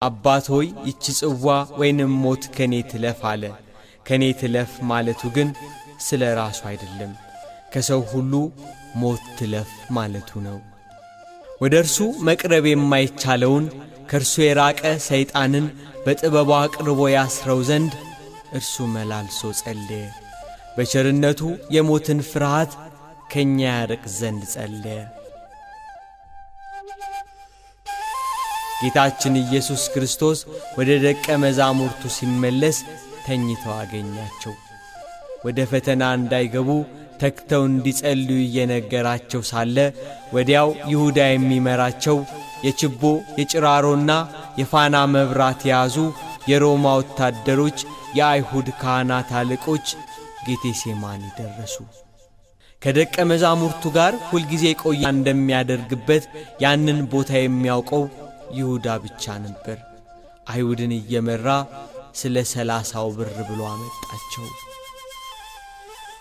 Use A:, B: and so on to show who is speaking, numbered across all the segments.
A: አባት ሆይ ይቺ ጽዋ ወይንም ሞት ከኔ ትለፍ አለ። ከኔ ትለፍ ማለቱ ግን ስለ ራሱ አይደለም፣ ከሰው ሁሉ ሞት ትለፍ ማለቱ ነው። ወደ እርሱ መቅረብ የማይቻለውን ከእርሱ የራቀ ሰይጣንን በጥበቡ አቅርቦ ያስረው ዘንድ እርሱ መላልሶ ጸለየ። በቸርነቱ የሞትን ፍርሃት ከእኛ ያርቅ ዘንድ ጸለየ። ጌታችን ኢየሱስ ክርስቶስ ወደ ደቀ መዛሙርቱ ሲመለስ ተኝተው አገኛቸው። ወደ ፈተና እንዳይገቡ ተግተው እንዲጸልዩ እየነገራቸው ሳለ ወዲያው ይሁዳ የሚመራቸው የችቦ የጭራሮና የፋና መብራት የያዙ የሮማ ወታደሮች፣ የአይሁድ ካህናት አለቆች ጌቴሴማኒ ደረሱ። ከደቀ መዛሙርቱ ጋር ሁልጊዜ ቆያ እንደሚያደርግበት ያንን ቦታ የሚያውቀው ይሁዳ ብቻ ነበር። አይሁድን እየመራ ስለ 30ው ብር ብሎ አመጣቸው።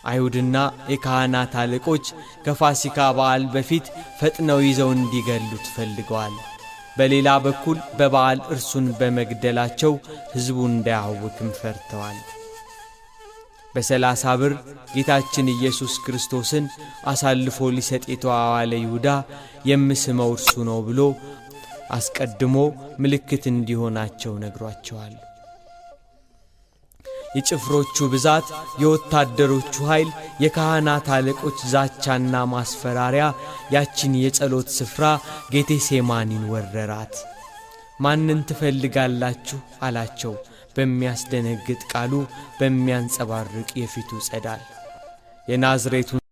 A: አይሁድና የካህናት አለቆች ከፋሲካ በዓል በፊት ፈጥነው ይዘው እንዲገሉት ፈልገዋል። በሌላ በኩል በበዓል እርሱን በመግደላቸው ሕዝቡ እንዳያውክም ፈርተዋል። በ30 ብር ጌታችን ኢየሱስ ክርስቶስን አሳልፎ ሊሰጥ የተዋዋለ ይሁዳ የምስመው እርሱ ነው ብሎ አስቀድሞ ምልክት እንዲሆናቸው ነግሯቸዋል። የጭፍሮቹ ብዛት፣ የወታደሮቹ ኃይል፣ የካህናት አለቆች ዛቻና ማስፈራሪያ ያችን የጸሎት ስፍራ ጌቴሴማኒን ወረራት። ማንን ትፈልጋላችሁ አላቸው በሚያስደነግጥ ቃሉ፣ በሚያንጸባርቅ የፊቱ ጸዳል። የናዝሬቱን